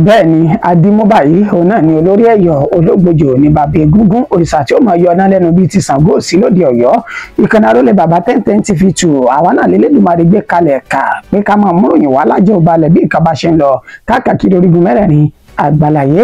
Bẹ́ẹ̀ ni adimọba yìí òun náà ni olórí Ẹ̀yọ̀ Ológbòjò ní bàbá egúngún òrìṣà tí ó máa yọ ọ̀nà lẹ́nu bíi ti Ṣàngó sí lóde Ọ̀yọ́. Ìkànnì Arólé Bàbá 1010 TV 2 àwa náà lélẹ́dùmarè gbé kalẹ̀ ká pé ká máa múròyìn wá lájẹ́ òbalẹ̀ bí nǹkan bá ṣe ń lọ káàkiri orígun mẹ́rẹ̀ẹ̀rin àgbàláyé.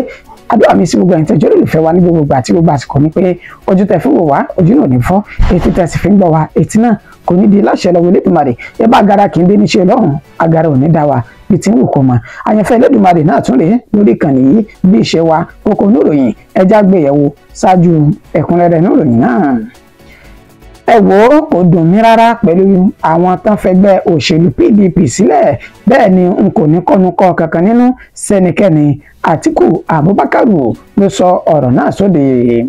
Àdúrà mi sí gbogbo ẹ̀yin tẹ́jọ́ olólùfẹ́ wa ní gbogbo ìgbà àti gbogbo àsìkò ni pé ojú tẹ́ fi wò wá ojú náà ò ní fọ́, etí tẹ́ sì fi ń gbọ́ wá etí náà kò ní di láṣẹ lọ́wọ́ Elédùmarè. Ẹ bá agara kì í dé níṣẹ́ Ọlọ́run, agara ò ní dá wa bí ti ń wù kó mọ. Àyànfẹ́ Elédùmarè náà tún rèé lórí ìkànnì yìí bí ìṣe wa kókó oníròyìn ẹja gbéyẹ̀wò ṣáájú ẹ̀kúnrẹ́rẹ́ oníròyìn náà. Ẹ wò ó, kò dùn mí rárá pẹ̀lú àwọn tán fẹgbẹ́ òṣèlú PDP sílẹ̀, bẹ́ẹ̀ ni n kò ní kọ́nukọ́ kankan nínú sẹ́nikẹ́ni. Àtíkù Abubakar ló sọ ọ̀rọ̀ náà sóde.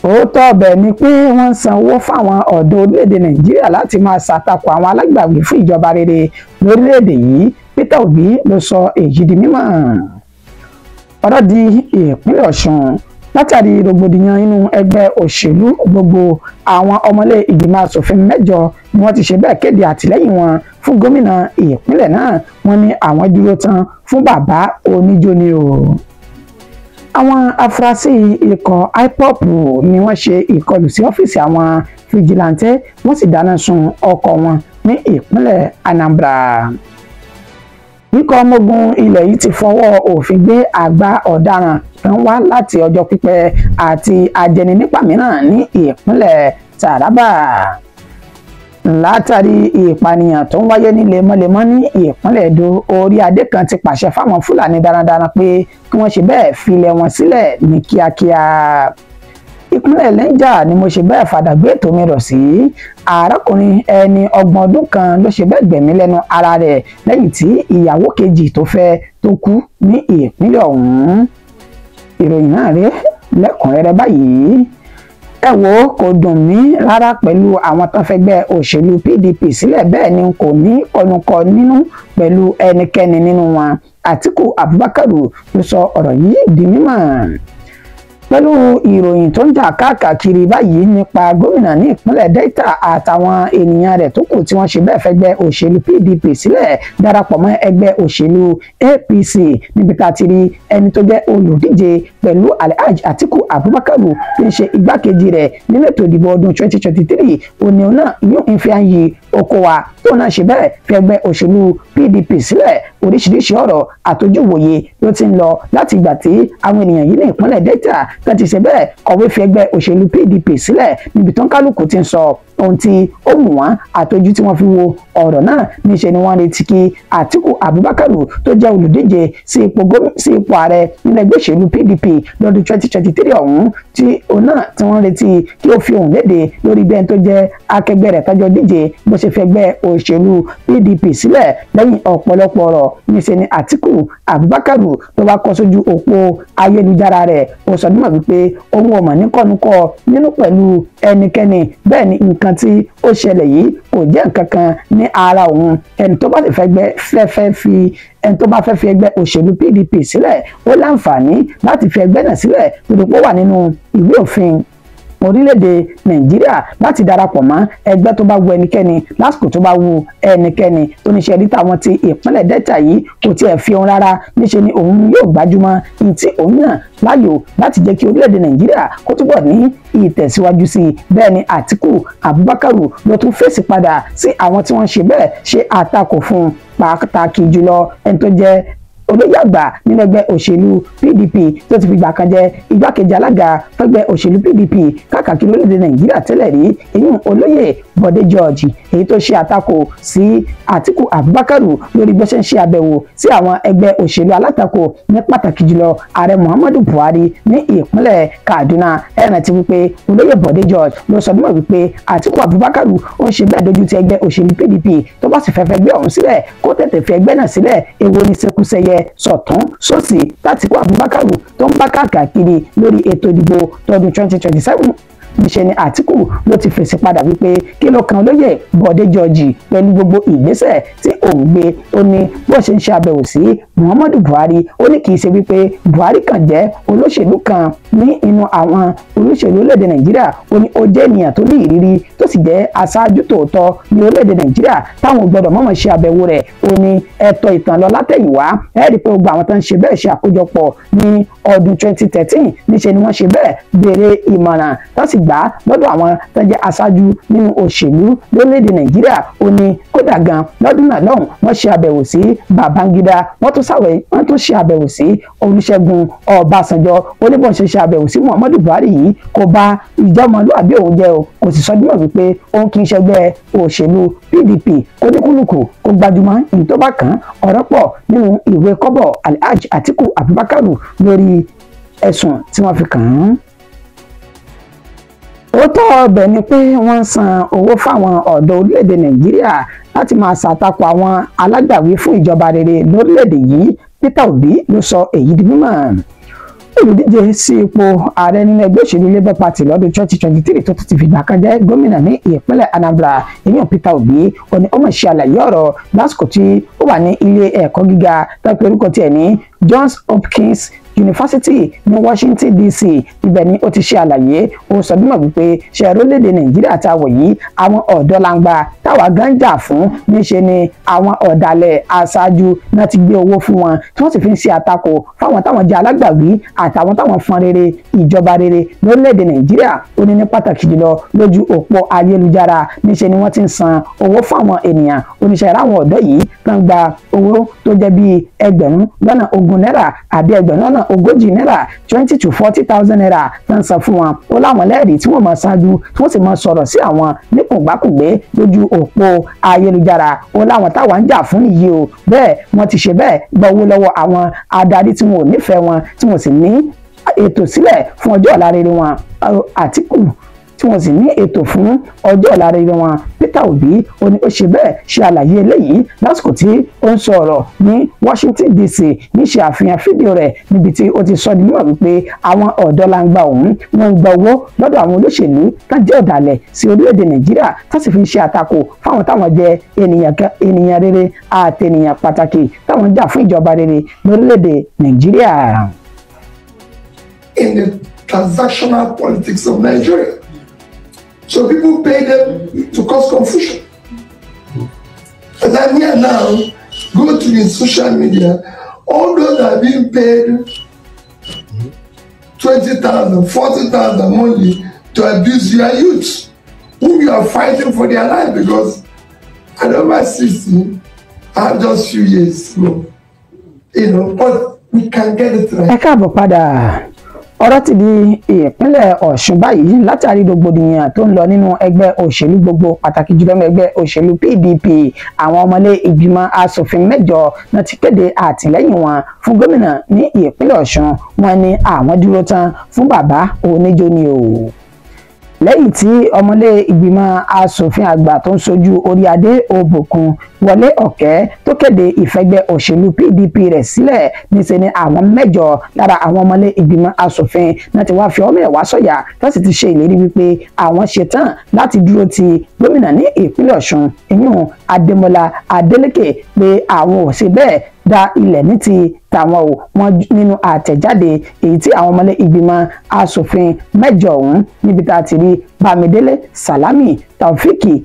Òótọ́ ọbẹ̀ ni pé wọ́n ń san owó fáwọn ọ̀dọ́ orílẹ̀-èdè Nàìjíríà láti máa ṣàtakò àwọn alágbàwí fún ìjọba rere lórílẹ̀-èdè yìí. Peter Obi ló sọ èyí di mímọ̀. Ọ̀rọ̀ di ìpínlẹ̀ Ọ̀ṣun látàrí rògbòdìyàn inú ẹgbẹ́ òṣèlú gbogbo àwọn ọmọlé ìgbìmọ̀ asòfin mẹ́jọ ni wọ́n ti ṣe bẹ́ẹ̀ kéde àtìlẹ́yìn wọn fún gómìnà ìpínlẹ̀ náà. Wọ́n ní àwọn dúró tán fún bàbá oníjó ni o. Àwọn afurasí ikọ̀ IPOB ni wọ́n ṣe ìkọlù sí ọ́fíìsì àwọn fìjìláńtẹ́, wọ́n sì dáná sun ọkọ̀ wọn ní ìpínlẹ̀ Anambra. Ikọ̀ ọmọ ogun ilẹ̀ yìí ti fọwọ́ òfin gbé àgbà ọ̀daràn kan wá láti ọjọ́ pípẹ́ àti ajẹninípa mìíràn ní ìpínlẹ̀ Taraba. Látàrí ìpànìyàn tó ń wáyé ní lemọ́lemọ́ ní ìpínlẹ̀ Edo, orí adé kan ti pàṣẹ fáwọn Fúlàní darandaran pé kí wọ́n ṣe bẹ́ẹ̀ filẹ̀ wọn sílẹ̀ ní kíákíá. Ìpínlẹ̀ Niger ni mo ṣe bẹ́ẹ̀ fàdàgbé ètò mi rọ̀ sí. Arákùnrin ẹni 30 ọdún kan ló ṣe bẹ́ẹ̀ gbẹ̀mí lẹ́nu ara rẹ̀ lẹ́yìn tí ìyàwó kejì tó fẹ́ tó kú ní ìpínlẹ̀ ọ̀hún. Ìròyìn náà rèé lẹ́kùnrẹ́rẹ́ báyìí. Ẹ wò ó, kò dùn mí rárá pẹ̀lú àwọn tó fẹ́gbẹ́ òṣèlú PDP sílẹ̀, bẹ́ẹ̀ ni kò ní kọnukọ nínú pẹ̀lú ẹnikẹ́ni nínú wọn. Àtíkù Abubakar ló sọ ọ̀rọ̀ yìí di mímọ̀. Pẹ̀lú ìròyìn tó ń jà káàkiri báyìí nípa gómìnà ní ìpínlẹ̀ Delta àtàwọn ènìyàn rẹ̀ tó kù tí wọ́n ṣe bẹ́ẹ̀ fẹ́gbẹ́ òṣèlú PDP sílẹ̀ darapọ̀ mọ́ ẹgbẹ́ òṣèlú APC, níbi tá a ti rí ẹni tó jẹ́ olùdíje pẹ̀lú Alhaji Atiku Abubakar tí ń ṣe igbákejì rẹ̀ nínú ètò ìdìbò ọdún 2023, òní náà yóò Ifeanyi Okowa tó náà ṣe bẹ́ẹ̀ fẹ́gbẹ́ òṣèlú PDP sílẹ̀. Oríṣiríṣi ọ̀rọ̀ àtojúwòye ló ti ń lọ láti ìgbà tí àwọn ènìyàn yìí ní ìpínlẹ̀ Delta kan ti ṣe bẹ́ẹ̀ kọ̀wé fi ẹgbẹ́ òṣèlú PDP sílẹ̀, níbi tó ń kálukú ti ń sọ ohun tí ó wù wọ́n àtọ́jú tí wọ́n fi wo ọ̀rọ̀ náà. Níṣẹ́ ni wọ́n retí kí Àtíkù Abubakar tó jẹ́ olùdíje sí ipò ààrẹ nínú ẹgbẹ́ òṣèlú PDP lọ́dún 2023 ọ̀hún tí òun náà tí wọ́n retí kí ó fi ohùn léde lórí bí ẹni tó jẹ́ akẹgbẹ́ rẹ̀ tọ́jọ́ díje bó ṣe fi ẹgbẹ́ òṣèlú PDP sílẹ̀ lẹ́yìn ọ̀pọ̀lọpọ̀ ọ̀rọ̀. Níṣẹ́ ni Àtíkù Abubakar tó bá kọ sójú òpó ayélujára rẹ̀, ó sọ nímọ̀ wípé òun ò mọ̀ ní kọ́nukọ́ nínú pẹ̀lú ẹnikẹ́ni, bẹ́ẹ̀ ni nǹkan tí ó ṣẹlẹ̀ yìí kò jẹ́ nǹkan kan ní ara òun. Ẹni tó bá sì fẹ́ fi ẹni tó bá fẹ́ fi ẹgbẹ́ òṣèlú PDP sílẹ̀ ó láǹfààní láti fi ẹgbẹ́ náà sílẹ̀ torí pé ó wà nínú ìwé òfin orílẹ̀-èdè Nàìjíríà láti darapọ̀ mọ́ ẹgbẹ́ tó bá wu ẹnikẹ́ni lásìkò tó bá wu ẹnikẹ́ni. Tó ní ṣe rí táwọn ti ìpínlẹ̀ Delta yìí kò tiẹ̀ fi ohun rárá, níṣe ni òun yóò gbájúmọ́ ní tí òun yàn láàyò láti jẹ́ kí orílẹ̀-èdè Nàìjíríà kó túbọ̀ ní ìtẹ̀síwájú sí i. Bẹ́ẹ̀ ni Àtíkù Abubakar ló tún fèsì padà sí àwọn tí wọ́n ṣe bẹ́ẹ̀ ṣe àtakò fún, pàtàkì jùlọ ẹni tó jẹ́ olóyè àgbà nínú ẹgbẹ́ òṣèlú PDP tó ti fìgbà kan jẹ́ igbákejì alága fẹ́gbẹ́ òṣèlú PDP káàkiri orílẹ̀-èdè Nàìjíríà tẹ́lẹ̀ rí, èyí olóyè Bọ̀dé George, èyí tó ṣe àtakò sí Àtíkù Abubakar lórí bó ṣe ń ṣe àbẹ̀wò sí àwọn ẹgbẹ́ òṣèlú alátakò ní pàtàkì jùlọ ààrẹ Muhammadu Buhari ní ìpínlẹ̀ Kaduna. Ẹ rántí wípé olóyè Bọ̀dé George ló sọ nímọ̀ wípé Àtíkù Abubakar ó ń ṣe bẹ́ẹ̀ dojú ti ẹgbẹ́ òṣèlú PDP, tó bá sì fẹ́ fẹ́ gbé ọ̀hún sílẹ̀ kó tètè fi ẹgbẹ́ náà sílẹ̀. Èwo ni ṣekúṣẹyẹ sọ̀tún sósì tÁtíkù Abubakar tó ń bá káàkiri lórí ètò ìdìbò tọdún 2027? Níṣẹ́ ni Àtíkù ló ti fèsì padà wípé kí ló kan olóyè Bọ̀dé George pẹ̀lú gbogbo ìgbésẹ̀ tí òun gbé. Ó ní bó ṣe ń ṣe àbẹ̀wò sí Muhammadu Buhari, ó ní kì í ṣe wípé Buhari kàn jẹ́ olóṣèlú kan ní inú àwọn olóṣèlú orílẹ̀-èdè Nàìjíríà. Ó ní ó jẹ́ ènìyàn tó ní ìrírí tó sì jẹ́ aṣáájú tòótọ́ ní orílẹ̀-èdè Nàìjíríà táwọn gbọ́dọ̀ mọ̀mọ́ ṣe àbẹ̀wò rẹ̀. Ó ní ẹ̀tọ́ ìtàn lọ látẹ̀yìnwá, ẹ rí i pé gbogbo àwọn tó ń ṣe bẹ́ẹ̀ ṣe àkójọpọ̀ ní ọdún 2013 níṣe ni wọ́n ṣe bẹ́ẹ̀ béèrè ìmọ̀ràn tó sì gbà lọ́dọ̀ àwọn tó jẹ́ aṣáájú nínú òṣèlú lórílẹ̀-èdè Nàìjíríà. Ó ní kódà gan lọ́dún náà lọ́hùn wọ́n ṣe àbẹ̀wò sí Babangida, wọ́n tún ṣe àbẹ̀wò sí Olúṣẹ́gun Ọbásanjọ́. Ó ní bọ́n ṣe ṣe àbẹ̀wò sí Muhammadu Buhari yìí kò bà ìjọmọlúàbí òun jẹ́ o, kò sì sọdúnmọ̀ wípé òun kì í ṣẹgbẹ́ òṣèlú PDP. Kóníkúlùkù kó gbajúmọ̀ ìyí tó bá kàn án. Ọ̀rọ̀ pọ̀ nínú ìwé kọ́bọ̀ Alhaji Atiku Abubakar lórí ẹ̀sùn tí wọ́n fi kàn án. Òótọ́ ọbẹ̀ ni pé wọ́n ń san owó fáwọn ọ̀dọ́ orílẹ̀-èdè Nàìjíríà láti máa ṣàtakò àwọn alágbàwí fún ìjọba rere lórílẹ̀-èdè yìí. Peter Obi ló sọ èyí di mímọ̀. Olùdíje sí ipò ààrẹ nínú ẹgbẹ́ òṣèlú Labour Party lọ́dún 2023 tó ti fìgbà kan jẹ́ gómìnà ní ìpínlẹ̀ Anambra, èyàn Peter Obi, ó ní ó mọ̀ ṣe àlàyé ọ̀rọ̀ lásìkò tí ó wà ní ilé ẹ̀kọ́ gíga tó pe orúkọ tiẹ̀ ní Johns Hopkins University ní Washington DC. Ibẹ̀ ni ó ti ṣe àlàyé. Ó sọ bímọ wípé ṣe orílẹ̀-èdè Nàìjíríà tá a wọ̀ yìí, àwọn ọ̀dọ́ langba táwa gan jà fún, níṣe ni àwọn ọ̀dàlẹ̀ aṣáájú náà ti gbé owó fún wọn tí wọ́n sì fi ń ṣe àtakò fáwọn táwọn jẹ́ alágbàwí àtàwọn táwọn fọn rere ìjọba rere lórílẹ̀-èdè Nàìjíríà. Ó ní ní pàtàkì jùlọ lójú òpó ayélujára, níṣe ni wọ́n ti ń san owó fáwọn ènìyàn. Oníṣẹ́ ráwọn ọ̀dọ́ yìí kan gba owó tó jẹ́ bíi 20,000 náírà àbí 40,000 náírà, 20,000 to 40,000 naira tó ń san fún wọn. Ó láwọn lẹ́rìí tí wọ́n máa ṣáájú tí wọ́n sì máa sọ̀rọ̀ sí àwọn nípòǹgbákùngbé lójú òpó ayélujára. Ó láwọn táwa ń jà fún nìyí o. Bẹ́ẹ̀ wọ́n ti ṣe bẹ́ẹ̀ gba owó lọ́wọ́ àwọn adarí tí wọn ò nífẹ̀ẹ́ wọn, tí wọ́n sì ní ètò sílẹ̀ fún ọjọ́ ọ̀la rere wọn. Àtíkù tí wọ́n sì ní ètò fún ọjọ́ ọ̀la rere wọn. Peter Obi ó ní ó ṣe bẹ́ẹ̀ ṣe àlàyé eléyìí lásìkò tí ó ń sọ̀rọ̀ ní Washington DC, ní ṣe àfihàn fídíò rẹ̀ níbi tí ó ti sọ di mímọ̀ wípé àwọn ọ̀dọ́ langba òun wọ́n ń gba owó lọ́dọ̀ àwọn olóṣèlú tá jẹ́ ọ̀dàlẹ̀ sí orílẹ̀-èdè Nàìjíríà tá sì fi ń ṣe àtakò fáwọn táwọn jẹ́ ènìyàn rere àti ènìyàn pàtàkì táwọn jà fún ìjọba rere lórílẹ̀-èdè Nàìjíríà. In the transactional politics of Nigeria. So people pay them to cause confusion. As I'm here now, go to the social media, all those that are being paid 20,000, 40,000 monthly to abuse your youth, whom you are fighting for their life, because at over 60, I have just few years ago, you know, but we can get it right. Ẹ káàbọ̀ padà. Ọ̀rọ̀ ti di ìpínlẹ̀ Ọ̀ṣun báyìí látàrí rògbòdìyàn tó ń lọ nínú ẹgbẹ́ òṣèlú gbogbo, pàtàkì jùlọ nínú ẹgbẹ́ òṣèlú PDP. Àwọn ọmọlé ìgbìmọ̀ asòfin mẹ́jọ náà ti kéde àtìlẹ́yìn wọn fún gómìnà ní ìpínlẹ̀ Ọ̀ṣun. Wọ́n ní àwọn dúró tán fún bàbá oníjó ni o. Lẹ́yìn tí ọmọlé ìgbìmọ̀ asòfin àgbà tó ń sojú Oríadé Òbòkun Wọlé Ọ̀kẹ́ tó kéde ìfẹ́gbẹ́ òṣèlú PDP rẹ̀ sílẹ̀, níṣe ni àwọn mẹ́jọ lára àwọn ọmọlé ìgbìmọ̀ asòfin náà ti wá fi ọmọ ẹ̀wá sọ̀yà tó sì ti ṣe ìlérí wípé àwọn ṣetán láti dúró ti gómìnà ní ìpínlẹ̀ Ọ̀ṣun, ìyún Adémọ́lá Adélékè, pé àwọn ò ṣe bẹ́ẹ̀ da ilẹ̀ ní ti tàwọn ò. Wọ́n nínú àtẹ̀jáde èyí tí àwọn ọmọlé ìgbìmọ̀ asòfin mẹ́jọ ọ̀hún níbi tá a ti rí Bámidélé Sàlámì, Taofiki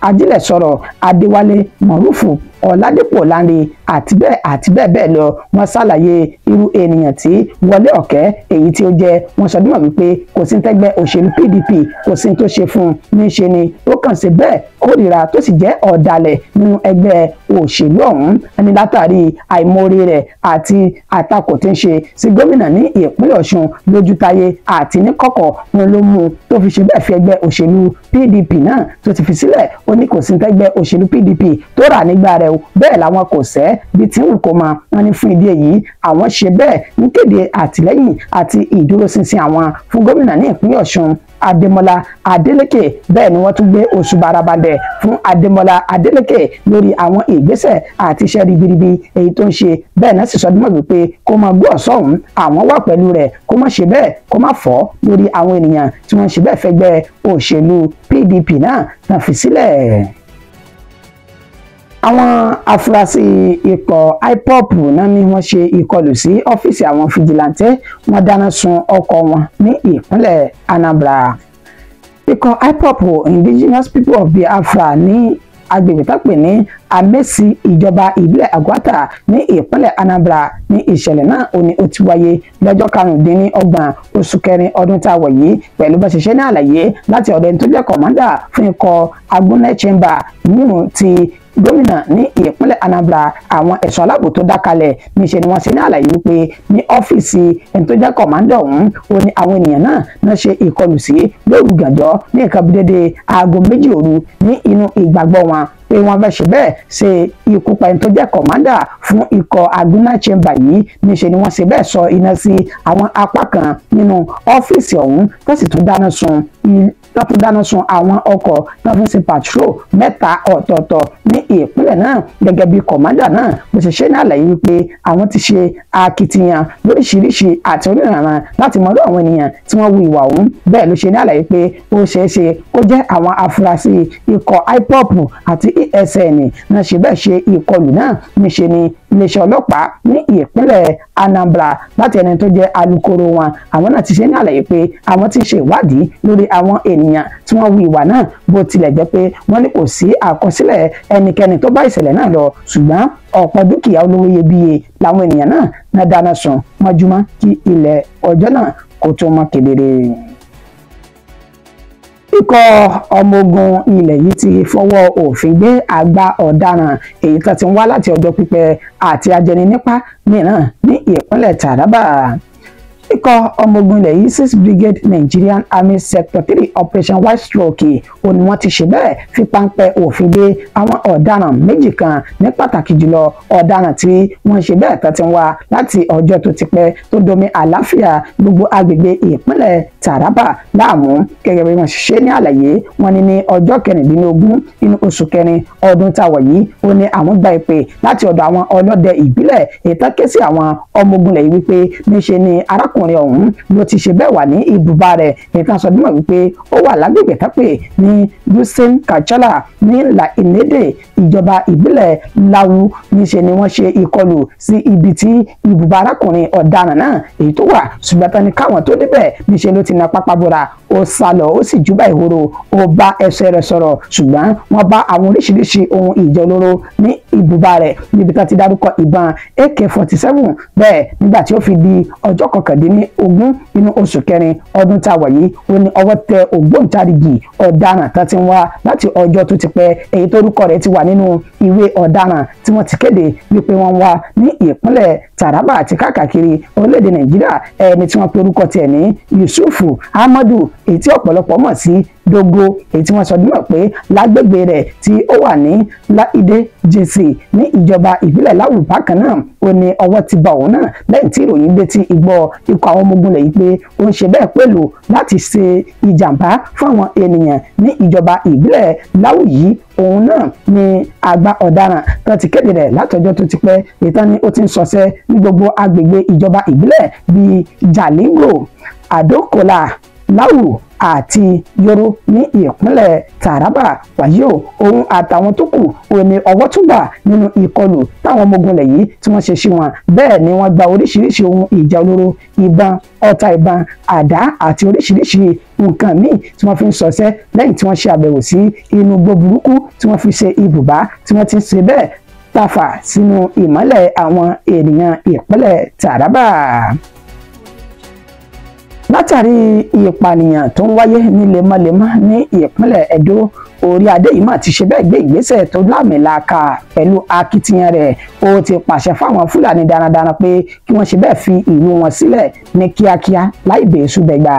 Ajílẹ̀sọ̀rọ̀, Adéwálé Mọ̀rúfù, Ọ̀làdẹ́pọ̀ Lánre àti bẹ́ẹ̀ bẹ́ẹ̀ lọ. Wọ́n ṣàlàyé irú ènìyàn tí Wọlé Ọ̀kẹ́ èyí tí ó jẹ́. Wọ́n sọ dímọ̀ wípé kò sí tẹ́gbẹ́ òṣèlú PDP, kò sí tó ṣe fún un, níṣe ni ó kàn sí bẹ́ẹ̀ kórìíra tó sì jẹ́ ọ̀dàlẹ̀ nínú ẹgbẹ́ òṣèlú ọ̀hún. Ẹni látàrí àìmoore rẹ̀ àti àtakò tí ń ṣe sí gómìnà ní ìpínlẹ̀ Ọ̀ṣun lójútayé àti ní kọ̀kọ̀, wọn ló mú tó fi ṣe bẹ́ẹ̀ fi ẹgbẹ́ òṣèlú PDP náà tó ti fi sílẹ̀. Ó ní kò sí tẹ́gbẹ́ òṣèlú PDP tó rà nígbà rẹ̀ o, bẹ́ẹ̀ làwọn kò sẹ́ bí tí ń kó ma. Wọn ní fún ìdí èyí àwọn ṣe bẹ́ẹ̀ ń kéde àtìlẹ́yìn àti ìdúróṣinṣin àwọn fún gómìnà ní ìpínlẹ̀ Ọ̀ṣun Adémọ́lá Adélékè. Bẹ́ẹ̀ ni wọ́n tún gbé òṣùbà arabandẹ̀ fún Adémọ́lá Adélékè lórí àwọn ìgbésẹ̀ àti iṣẹ́ ribiribi èyí tó ń ṣe. Bẹ́ẹ̀ náà sì sọ dímọ̀ wípé kó máa gbọ́ ọ̀sọ́hún, àwọn wà pẹ̀lú rẹ̀, kó má ṣe bẹ́ẹ̀ kó má fọ́ lórí àwọn ènìyàn tí wọ́n ṣe bẹ́ẹ̀ fẹ́gbẹ́ òṣèlú PDP náà fi sílẹ̀. Àwọn afurasí ikọ̀ IPOB náà ni wọ́n ṣe ìkọlù sí ọ́fíìsì àwọn fìjìláńtẹ́, wọ́n dáná sun ọkọ̀ wọn ní ìpínlẹ̀ Anambra. Ikọ̀ IPOB, Indigenous People of Biafra, ní agbègbè tó pè ní Amesi, ìjọba ìbílẹ̀ Aguata ní ìpínlẹ̀ Anambra ní ìṣẹ̀lẹ̀ náà ó ní ó ti wáyé lọ́jọ́ 25 oṣù kẹrin ọdún tá a wọ̀ yìí, pẹ̀lú bó ṣe ṣe ní àlàyé láti ọ̀dọ̀ ẹni tó jẹ́ kọ̀mọ́ndà fún ikọ̀ Agunle Chamber nínú ti gómìnà ní ìpínlẹ̀ Anambra. Àwọn ẹ̀ṣọ́ aláàbò tó dákalẹ̀ níṣẹ́ ni wọ́n ṣe ní àlàyé wípé ní ọ́fíìsì ẹni tó jẹ́ kọ̀mándà ọ̀hún ó ní àwọn ènìyàn náà náà ṣe ìkọlù sí lóru gànjọ́ ní nǹkan bí dédé aago 2 òru ní inú ìgbàgbọ́ wọn pé wọ́n fẹ́ ṣe bẹ́ẹ̀ ṣe ikú pa ẹni tó jẹ́ kọ̀mándà fún ikọ̀ Agunle Chamber yìí. Níṣẹ́ ni wọ́n ṣe bẹ́ẹ̀ sọ iná sí àwọn apá kan nínú ọ́fíìsì ọ̀hún tó sì tún dáná sun àwọn ọkọ̀ tó fi ń ṣe patrol 3 ọ̀tọ̀ọ̀tọ̀ ní ìpínlẹ̀ náà. Gẹ́gẹ́ bí kọ̀mándà náà bó ṣe ṣe ní àlàyé wípé àwọn ti ṣe akitiyan lóríṣiríṣi àti oníranran láti mọ̀rọ̀ àwọn ènìyàn tí wọ́n hu ìwà ọ̀hún. Bẹ́ẹ̀ ló ṣe ní àlàyé pé ó ṣeé ṣe kó jẹ́ àwọn afurasí ikọ̀ IPOB àti ESN náà ṣe bẹ́ẹ̀ ṣe ìkọlù náà. Níṣe ni iléeṣẹ́ ọlọ́pàá ní ìpínlẹ̀ Anambra láti ẹni tó jẹ́ alukoro wọn, àwọn náà ti ṣe ní àlàyé pé àwọn ti ṣe ìwádìí lórí àwọn ènìyàn tí wọ́n hu ìwà náà, bó tilẹ̀ jẹ́ pé wọ́n ní kò sí àkọsílẹ̀ ẹnikẹ́ni tó bá ìṣẹ̀lẹ̀ náà lọ, ṣùgbọ́n ọ̀pọ̀ dúkìá olówó iyebíye làwọn ènìyàn náà náà dáná sun mọ́júmọ́ kí ilẹ̀ ọjọ́ náà kó tó mọ́ kedere. Ikọ̀ ọmọ ogun ilẹ̀ yìí ti fọwọ́ òfin gbé àgbà ọ̀daràn èyí tó ti ń wá láti ọjọ́ pípẹ́ àti ajẹninípa mìíràn ní ìpínlẹ̀ Taraba. Ikọ̀ ọmọ ogun ilẹ̀ yìí 6 Brigade Nigerian Army Sector 3 Operation White Stroke ó ní wọ́n ti ṣe bẹ́ẹ̀ fi páńpẹ́ òfin gbé àwọn ọ̀daràn 2 kan, ní pàtàkì jùlọ ọ̀daràn tí wọ́n ṣe bẹ́ẹ̀ tó ti ń wá láti ọjọ́ tó ti pẹ́ tó domi àlàáfíà gbogbo agbègbè ìpínlẹ̀ Taraba láàmú. Gẹ́gẹ́ bí wọ́n ṣe ní àlàyé, wọ́n ní ní ọjọ́ 16 inú oṣù kẹrin ọdún tá a wọ̀ yìí ó ní àwọn gba ìpè láti ọ̀dọ̀ àwọn ọlọ́dẹ ìbílẹ̀ ètò ké sí àwọn ọmọ ogun ilẹ̀ yìí wípé níṣe ni arákùnrin ọ̀hún ló ti ṣe bẹ́ẹ̀ wà ní ibùba rẹ̀. Ìtàn sọ bímọ wípé ó wà lágbègbè tápè ní Dusin Kachala ní Lainede, ìjọba ìbílẹ̀ Lawu. Níṣe ni wọ́n ṣe ìkọlù sí ibi tí ibùba arákùnrin ọ̀daràn náà èyí tó wà, ṣùgbọ́n tán ni káwọn tó débẹ̀ níṣe ló ti na pápá bora, ó sá lọ, ó sì júbà ìhòòrò, ó bá ẹsẹ̀ rẹ̀ sọ̀rọ̀, ṣùgbọ́n wọ́n bá àwọn oríṣiríṣi ohun ìjà olóró ní ibùba rẹ̀ níbi tá ti dárúkọ ìbọn AK-47. Bẹ́ẹ̀ nígbà tí ó fi di ọjọ́ 19 inú oṣù kẹrin ọdún tá a wà yìí ó ní ọwọ́ tẹ ògbóǹtarìgì ọ̀daràn tó ti ń wá láti ọjọ́ tó ti pẹ́ èyí tórúkọ rẹ̀ ti wà nínú ìwé ọ̀daràn tí wọ́n ti kéde wípé wọ́n wá ní ìpínlẹ̀ Taraba àti káàkiri orílẹ̀-èdè Nàìjíríà. Ẹni tí wọ́n pe orúkọ tiẹ̀ ní Yusufu Ahmadu, èyí tí ọ̀pọ̀lọpọ̀ mọ̀ sí Dogo, èyí tí wọ́n sọ dímọ̀ pé lágbègbè rẹ̀ tí ó wà ní Láìdé JC ní ìjọba ìbílẹ̀ Láwù. Bákan náà ó ní ọwọ́ ti bá òun náà lẹ́yìn tí ìròyìn dé tí ìgbọ́ ikọ̀ àwọn ọmọ ogun lẹ̀ yìí pé ó ń ṣe bẹ́ẹ̀ pẹ̀lú láti ṣe ìjàmbá fún àwọn ènìyàn ní ìjọba ìbílẹ̀ Láwù yìí. Òun náà ni àgbà ọ̀daràn tó ti kéde rẹ̀ látọjọ́ tó ti pẹ́, ìtàn ni ó ti ń ṣọṣẹ́ ní gbogbo agbègbè ìjọba ìbílẹ̀ bíi Jalingo, Adokola, Láwù àti Yoro ní ìpínlẹ̀ Taraba. Wàyí o, òun àtàwọn tó kù ò ní ọwọ́ tún bà nínú ìkọlù táwọn ọmọ ogun ilẹ̀ yìí tí wọ́n ṣe sí wọn. Bẹ́ẹ̀ ni wọ́n gba oríṣiríṣi ohun ìjà olóró, ìbọn, ọta ìbọn, àdá àti oríṣiríṣi nǹkan míì tí wọ́n fi ń ṣọṣẹ́ lẹ́yìn tí wọ́n ṣe àbẹ̀wò sí inú igbó burúkú tí wọ́n fi ṣe ibùbá tí wọ́n ti ń ṣe bẹ́ẹ̀ tafà sínú ìmọ́lẹ̀ àwọn ènìyàn ìpínlẹ̀ Taraba. Látàrí ìpànìyàn tó ń wáyé ní lemọ́lemọ́ ní ìpínlẹ̀ Ẹdó, orí adé yìí mà ti ṣe bẹ́ẹ̀ gbé ìgbésẹ̀ tó láàmìlàaka pẹ̀lú akitiyan rẹ̀. Ó ti pàṣẹ fáwọn Fúlàní darandaran pé kí wọ́n ṣe bẹ́ẹ̀ fi ìlú wọn sílẹ̀ ní kíákíá láì bèésù bẹ́gbà.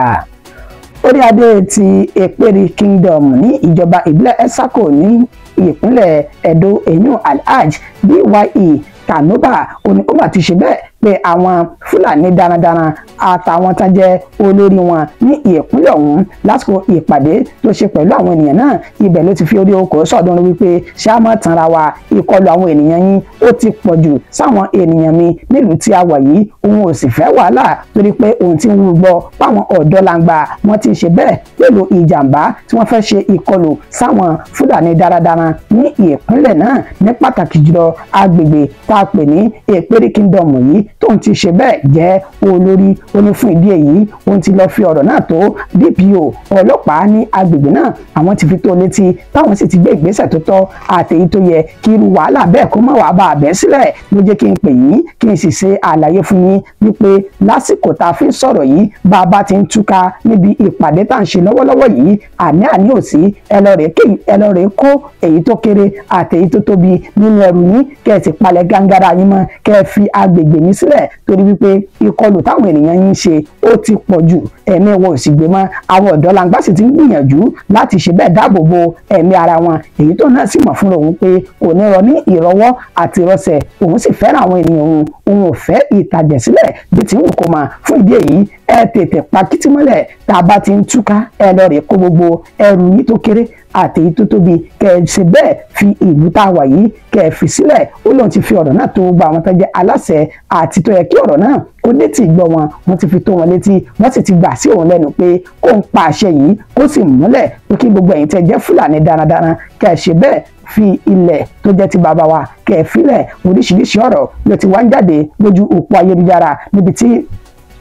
Orí adé ti Ekperi Kingdom ní ìjọba ìbílẹ̀ Etsako ní ìpínlẹ̀ Ẹdó, eyín Alhaj BYE Kanoba, ó ní ó mà ti ṣe bẹ́ẹ̀ pé àwọn Fúlàní darandaran àtàwọn tán jẹ́ olórí wọn ní ìpínlẹ̀ ọ̀hún lásìkò ìpàdé tó ṣe pẹ̀lú àwọn ènìyàn náà. Ibẹ̀ ló ti fi orí okòó sọ̀dún wípé ṣá má tanra wa, ìkọlù àwọn ènìyàn yín ó ti pọ̀ jù sáwọn ènìyàn mi nílùú tí a wà yìí, òun ò sì fẹ́ wàhálà torí pé òun ti ń wú gbọ́ páwọn ọ̀dọ́ langba wọ́n ti ń ṣe bẹ́ẹ̀ pẹ̀lú ìjàmbá tí wọ́n fẹ́ ṣe ìkọlù sáwọn Fúlàní darandaran ní ìpínlẹ̀ náà, ní pàtàkì jùlọ agbègbè tá a pè ní Èpèrè Kingdom yìí tóun ti ṣe bẹ́ẹ̀ jẹ́ olórí. Ó ní fún ìdí èyí òun ti lọ fi ọ̀rọ̀ náà tó DPO ọlọ́pàá ní agbègbè náà, àwọn ti fi tó létí táwọn sì ti gbé ìgbésẹ̀ tó tọ́ àtèyí tó yẹ kí irú wàhálà bẹ́ẹ̀ kó má wàá bá a bẹ́ sílẹ̀. Ló jẹ́ kí n pè yín kí n sì ṣe àlàyé fún yín wípé lásìkò tá a fi ń sọ̀rọ̀ yìí, bá a bá ti ń túká níbi ìpàdé tá à ń ṣe lọ́wọ́lọ́wọ́ yìí, àní àní ò sí, ẹ lọ rèé kó èyí tó kéré àtèyí tó tóbi nínú ẹrù yín, kẹ́ ẹ sì palẹ̀ gángara yín mọ́, kẹ́ ẹ fi agbègbè mi sílẹ̀ torí wípé ìkọlù táwọn ènìyàn yín ń ṣe ó ti pọ̀ jù, ẹ̀mí wọn ò sì gbé mọ́. Àwọn ọ̀dọ́ langba sì ti ń gbìyànjú láti ṣe bẹ́ẹ̀ dáàbò bo ẹ̀mí ara wọn, èyí tó náà sì mọ̀ fúnra òun pé kò ní rọ ní ìrọwọ́ àti ìrọsẹ̀, òun sì fẹ́ràn àwọn ènìyàn òun, òun ò fẹ́ ìtàjẹ̀ sílẹ̀ bí ti ń wù kó máa. Fún ìdí èyí ẹ tètè pa kìtì mọ́lẹ̀, tá a bá ti ń túká ẹ lọ rè kó gbogbo ẹrù yín tó kéré àti èyí tó tóbi, kẹ́ ẹ ṣe bẹ́ẹ̀ fi ìlú tá a wà yìí kẹ́ ẹ fi sílẹ̀. Ó lóun ti fi ọ̀rọ̀ náà tó gba àwọn tó jẹ́ aláṣẹ àti tó yẹ kí ọ̀rọ̀ náà kó dé tì gbọ́ wọn, wọ́n ti fi tó wọn létí, wọ́n sì ti gbà sí òun lẹ́nu pé kó ń pa àṣẹ yìí kó sì múlẹ̀ pé kí gbogbo ẹ̀yin tẹ́ jẹ́ Fúlàní darandaran kẹ́ ẹ ṣe bẹ́ẹ̀ fi ilẹ̀ tó jẹ́ ti bàbá wa kẹ́ ẹ filẹ̀. Oríṣiríṣi ọ̀rọ̀ ló ti wá ń jáde lójú òpó ayélujára níbi tí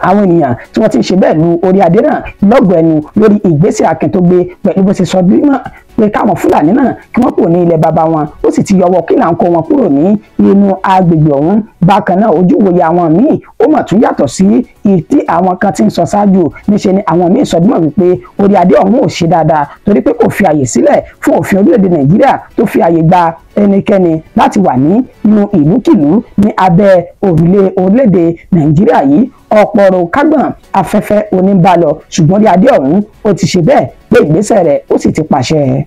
àwọn ènìyàn tí wọ́n ti ń ṣe bẹ́ẹ̀ lu orí adé náà lọ́gọ̀ọ́ ẹnu lórí ìgbésẹ̀ akin tó gbé pẹ̀lú bó ṣe sọ bímọ pé káwọn Fúlàní náà kí wọ́n kúrò ní ilẹ̀ bàbá wọn, ó sì ti yọwọ́ kí là ń kó wọn kúrò ní inú agbègbè ọ̀hún. Bákan náà ojúwòye àwọn míì ó mà tún yàtọ̀ sí ìtí àwọn kan ti ń sọ ṣáájú, níṣe ni àwọn míì sọ dímọ̀ wípé orí adé ọ̀hún ò ṣe dáadáa torí pé kò fi àyè sílẹ̀ fún òfin orílẹ̀-èdè Nàìjíríà tó fi àyè gba ẹnikẹ́ni láti wà ní inú ìlúkìlú ní abẹ́ òrùlé orílẹ̀-èdè Nàìjíríà yìí. Ọ̀pọ̀ ọ̀rọ̀ kágbọ̀n afẹ́fẹ́ oníbàlọ̀, ṣùgbọ́n orí adé ọ̀hún ó ti ṣe bẹ́ẹ̀ gbé ìgbésẹ̀ rẹ̀ ó sì ti pàṣẹ.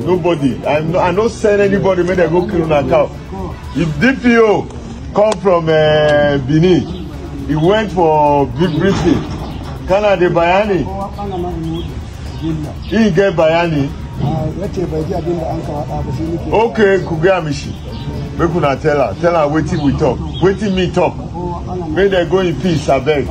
Nobody, I no send anybody make dem go kill una cow. If DPO come from Benin, he went for big briefing. Kana de bayani, he get bayani. Okay, ku gaya mishi. Make una tell her wetin we talk, wetin me talk. Make dem go in peace, abeg.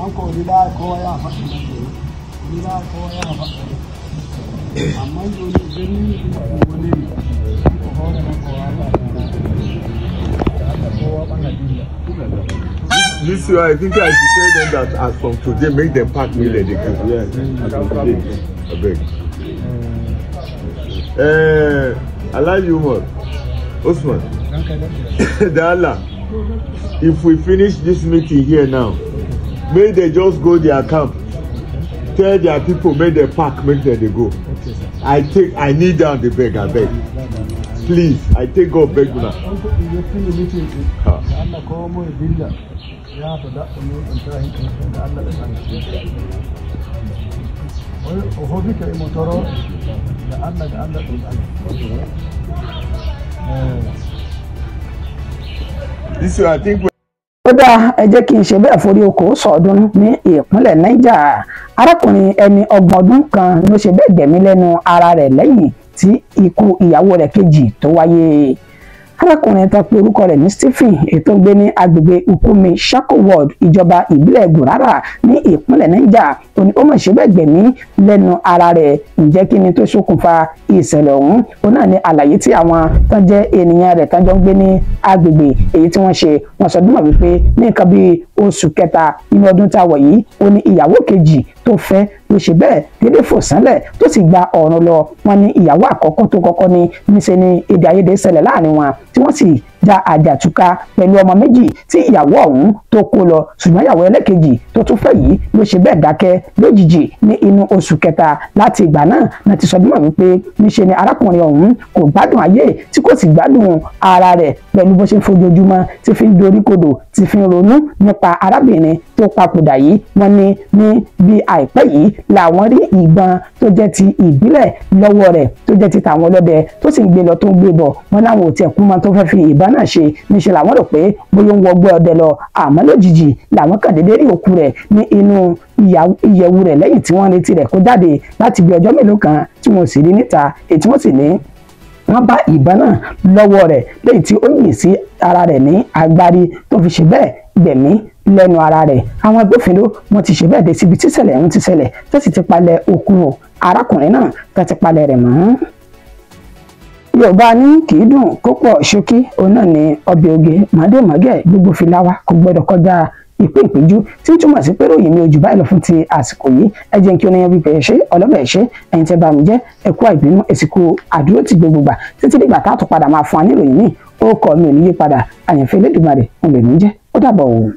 This year, I think I should tell them that as from today, make them pack me let they go. Yes, as from today, I beg. Alhaji Umar, Osman, Dala, if we finish this meeting here now, may they just go their camp, tell their people, make them pack, make them they go. I kneel down the beg, I beg. Please, I take God beg now. This way, I think. Ó dáa, ẹ jẹ́ kí n ṣe bẹ́ẹ̀ forí oko sọ̀ọ́dún ní ìpínlẹ̀ Niger. Arákùnrin ẹni 30 ọdún kan ló ṣe bẹ́ẹ̀ gbẹ̀mí lẹ́nu ara rẹ̀ lẹ́yìn tí ikú ìyàwó rẹ̀ kejì tó wáyé. Arákùnrin tó pe orúkọ rẹ̀ ní Stephen ètò gbé ní agbègbè Ukumi Shako Ward, ìjọba ìbílẹ̀ Gurara ní ìpínlẹ̀ Niger, ó ní ó mọ̀ ṣe bẹ́ẹ̀ gbẹ̀mí lẹ́nu ara rẹ̀. Ǹjẹ́ kí ni tó ṣokùnfà ìṣẹ̀lẹ̀ ọ̀hún? Ó náà ní àlàyé tí àwọn tó jẹ́ ènìyàn rẹ̀ tó jọ ń gbé ní agbègbè èyí tí wọ́n ṣe. Wọ́n sọ dúnmọ̀ wípé ní nǹkan bíi oṣù kẹta nínú ọdún tá a wọ̀ yìí, ó ní ìyàwó kejì tó fẹ́ ló ṣe bẹ́ẹ̀ dédé fò sánlẹ̀ tó sì gba ọ̀run lọ. Wọ́n ní ìyàwó àkọ́kọ́ tó kọ́kọ́ ní níṣe ni èdè àìyedè ṣẹlẹ̀ láàrin wọn tí wọ́n sì ja àjàtúká pẹ̀lú ọmọ méjì tí ìyàwó ọ̀hún tó kó lọ. Ṣùgbọ́n ìyàwó ẹlẹ́kejì tó tún fẹ́ yìí ló ṣe bẹ́ẹ̀ dákẹ́ lójijì ní inú oṣù kẹta. Láti ìgbà náà náà ti sọ bímọ wípé níṣe ni arákùnrin ọ̀hún kò gbádùn ayé tí kò sì gbádùn ara rẹ̀ pẹ̀lú bó ṣe ń fojoojúmọ́ tí fi ń doríkodò tí fi ń ronú nípa arábìnrin tó papòdà yìí. Wọ́n ní ní bí àìpẹ́ yìí làwọn rí ìbọn tó jẹ́ ti ìbílẹ̀ lọ́wọ́ rẹ̀ tó jẹ́ ti tàwọn ọlọ́dẹ tó sì ń gbé lọ tó ń gbé bọ̀. Wọ́n láwọn ò tiẹ̀ kú mọ́ tó fẹ́ fi ìbọn náà ṣe, níṣẹ́ làwọn rò pé bóyá ń wọgbẹ́ ọdẹ lọ, àmọ́ lójijì làwọn kàn déédéé rí òkú rẹ̀ ní inú ìyẹ̀wù rẹ̀ lẹ́yìn tí wọ́n retí rẹ̀ kó jáde láti bí ọjọ́ mélòó kan tí wọ́n sì rí níta, èyí tí wọ́n sì ní wọ́n bá ìbọn náà lọ́wọ́ rẹ̀ lẹ́yìn tí ó yìn sí ara rẹ̀ ní agbárí tó fi ṣe bẹ́ẹ̀ gbẹ̀mí lẹ́nu ara rẹ̀. Àwọn agbófinró wọ́n ti ṣe bẹ́ẹ̀ dé síbi tíṣẹ̀lẹ̀ ń ti ṣẹlẹ̀ tó sì ti palẹ̀ òkú arákùnrin náà tó ti palẹ̀ rẹ̀ mọ́. Yorùbá ní kì í dùn kó pọ̀ ṣókí, òun náà ní ọbẹ̀ oge mọ̀ọ́dẹ́mọ̀ọ́gẹ́ gbogbo fìlà wa kò gbọ́dọ̀ kọjá ìpín ìpéjú, tí ń túmọ̀ sí pé ròyìn mi ò jù báyìí lọ fún ti àsìkò yìí. Ẹ jẹ́ kí oníyan wípé ṣé ọlọ́bẹ̀ ṣé ẹ̀yin tẹ́ bá mi jẹ́ ẹ̀kú àìbínú èsìkò àdúró ti gbogbo gbà títí dìgbà tá a tún padà máa fún wa ní ìròyìn míì. Ó kọ́ mi ò ní yí padà, àyànfẹ́ Elédùmarè òun lè ní jẹ́. Ó dàbọ̀ o.